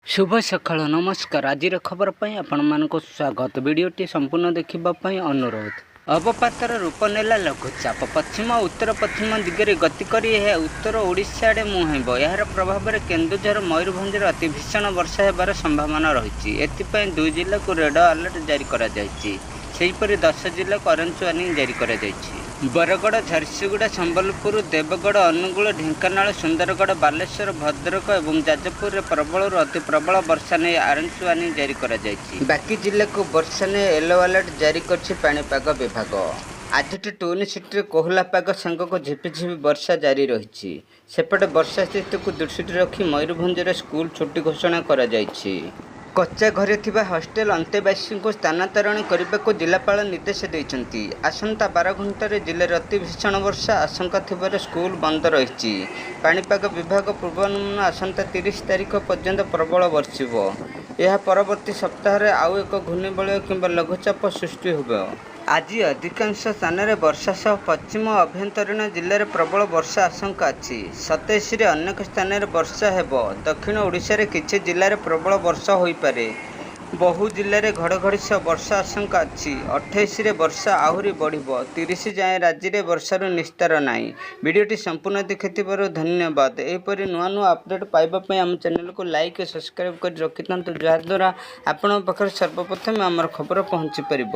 ଶୁଭ ସକାଳ, ନମସ୍କାର। ଆଜିର ଖବର ପାଇଁ ଆପଣମାନଙ୍କୁ ସ୍ୱାଗତ। ଭିଡ଼ିଓଟି ସମ୍ପୂର୍ଣ୍ଣ ଦେଖିବା ପାଇଁ ଅନୁରୋଧ। ଅବପାତର ରୂପ ନେଲା ଲଘୁଚାପ। ପଶ୍ଚିମ ଉତ୍ତର ପଶ୍ଚିମ ଦିଗରେ ଗତି କରି ଏହା ଉତ୍ତର ଓଡ଼ିଶା ଆଡ଼େ ମୁହାଁଇବ। ଏହାର ପ୍ରଭାବରେ କେନ୍ଦୁଝର, ମୟୂରଭଞ୍ଜରେ ଅତି ଭୀଷଣ ବର୍ଷା ହେବାର ସମ୍ଭାବନା ରହିଛି। ଏଥିପାଇଁ ଦୁଇ ଜିଲ୍ଲାକୁ ରେଡ୍ ଆଲର୍ଟ ଜାରି କରାଯାଇଛି। ସେହିପରି 10 ଜିଲ୍ଲାକୁ ଅରେଞ୍ଜ ୱାର୍ଣ୍ଣିଂ ଜାରି କରାଯାଇଛି। ବରଗଡ଼, ଝାରସୁଗୁଡ଼ା, ସମ୍ବଲପୁର, ଦେବଗଡ଼, ଅନୁଗୁଳ, ଢେଙ୍କାନାଳ, ସୁନ୍ଦରଗଡ଼, ବାଲେଶ୍ୱର, ଭଦ୍ରକ ଏବଂ ଯାଜପୁରରେ ପ୍ରବଳରୁ ଅତି ପ୍ରବଳ ବର୍ଷା ନେଇ ଅରେଞ୍ଜ ୱାର୍ଣ୍ଣିଂ ଜାରି କରାଯାଇଛି। ବାକି ଜିଲ୍ଲାକୁ ବର୍ଷା ନେଇ ୟେଲୋ ଆଲର୍ଟ ଜାରି କରିଛି ପାଣିପାଗ ବିଭାଗ। ଆଜିଠୁ ଟ୍ୱିନ୍ ସିଟିରେ କୋହଲା ପାଗ ସାଙ୍ଗକୁ ଝିପିଝିପି ବର୍ଷା ଜାରି ରହିଛି। ସେପଟେ ବର୍ଷା ସ୍ଥିତିକୁ ଦୃଷ୍ଟିରେ ରଖି ମୟୂରଭଞ୍ଜରେ ସ୍କୁଲ ଛୁଟି ଘୋଷଣା କରାଯାଇଛି। କଚ୍ଚା ଘରେ ଥିବା ହଷ୍ଟେଲ ଅନ୍ତେବାସୀଙ୍କୁ ସ୍ଥାନାନ୍ତରଣ କରିବାକୁ ଜିଲ୍ଲାପାଳ ନିର୍ଦ୍ଦେଶ ଦେଇଛନ୍ତି। ଆସନ୍ତା 12 ଘଣ୍ଟାରେ ଜିଲ୍ଲାରେ ଅତି ଭୀଷଣ ବର୍ଷା ଆଶଙ୍କା ଥିବାରୁ ସ୍କୁଲ ବନ୍ଦ ରହିଛି। ପାଣିପାଗ ବିଭାଗ ପୂର୍ବାନୁମାନ ଆସନ୍ତା 30 ତାରିଖ ପର୍ଯ୍ୟନ୍ତ ପ୍ରବଳ ବର୍ଷିବ। ଏହା ପରବର୍ତ୍ତୀ ସପ୍ତାହରେ ଆଉ ଏକ ଘୂର୍ଣ୍ଣିବଳୟ କିମ୍ବା ଲଘୁଚାପ ସୃଷ୍ଟି ହେବ। ଆଜି ଅଧିକାଂଶ ସ୍ଥାନରେ ବର୍ଷା ସହ ପଶ୍ଚିମ ଆଭ୍ୟନ୍ତରୀଣ ଜିଲ୍ଲାରେ ପ୍ରବଳ ବର୍ଷା ଆଶଙ୍କା ଅଛି। 27ରେ ଅନେକ ସ୍ଥାନରେ ବର୍ଷା ହେବ। ଦକ୍ଷିଣ ଓଡ଼ିଶାର କିଛି ଜିଲ୍ଲାରେ ପ୍ରବଳ ବର୍ଷା ହୋଇପାରେ। ବହୁ ଜିଲ୍ଲାରେ ଘଡ଼ଘଡ଼ି ସହ ବର୍ଷା ଆଶଙ୍କା ଅଛି। 28ରେ ବର୍ଷା ଆହୁରି ବଢ଼ିବ। 30 ଯାଏଁ ରାଜ୍ୟରେ ବର୍ଷାରୁ ନିସ୍ତାର ନାହିଁ। ଭିଡ଼ିଓଟି ସମ୍ପୂର୍ଣ୍ଣ ଦେଖିଥିବାରୁ ଧନ୍ୟବାଦ। ଏହିପରି ନୂଆ ନୂଆ ଅପଡ଼େଟ୍ ପାଇବା ପାଇଁ ଆମ ଚ୍ୟାନେଲକୁ ଲାଇକ୍ ଓ ସବସ୍କ୍ରାଇବ୍ କରି ରଖିଥାନ୍ତୁ, ଯାହାଦ୍ୱାରା ଆପଣଙ୍କ ପାଖରେ ସର୍ବପ୍ରଥମେ ଆମର ଖବର ପହଞ୍ଚିପାରିବ।